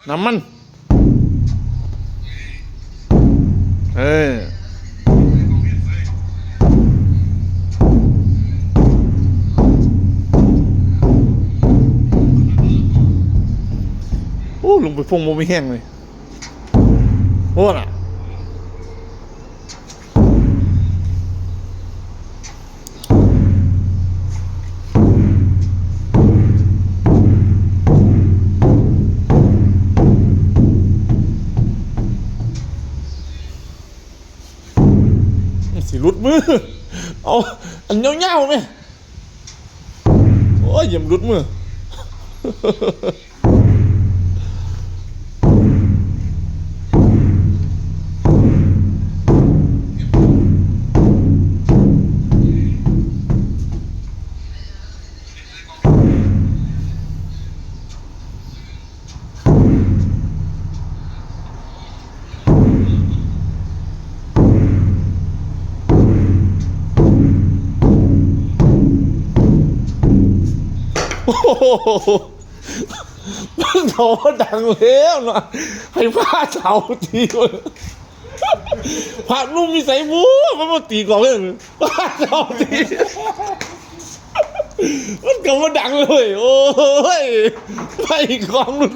ນ້ຳມັນ ເອີ ໂອ້ ລົງໄປຟົງບໍ່ມີແຮງເລີຍ ໂອ້ນະ. ຊິຫຼຸດມື ເອົາອັນຍາວໆແມ. ໂອ້ຍ ຢ້ານຫຼຸດມື. ໂອ້ໂຫ ມັນກໍບໍ່ດັງແລ້ວນະ ໃຫ້ພະເຖົ້າຕີ ພະໜຸ່ມຢູ່ໃສບຸ ມັນມາຕີກອງເລີຍ ພະເຖົ້າຕີ ມັນກໍບໍ່ດັງເລີຍ ໂອ້ຍ ໄປກອງລຸ້ນ.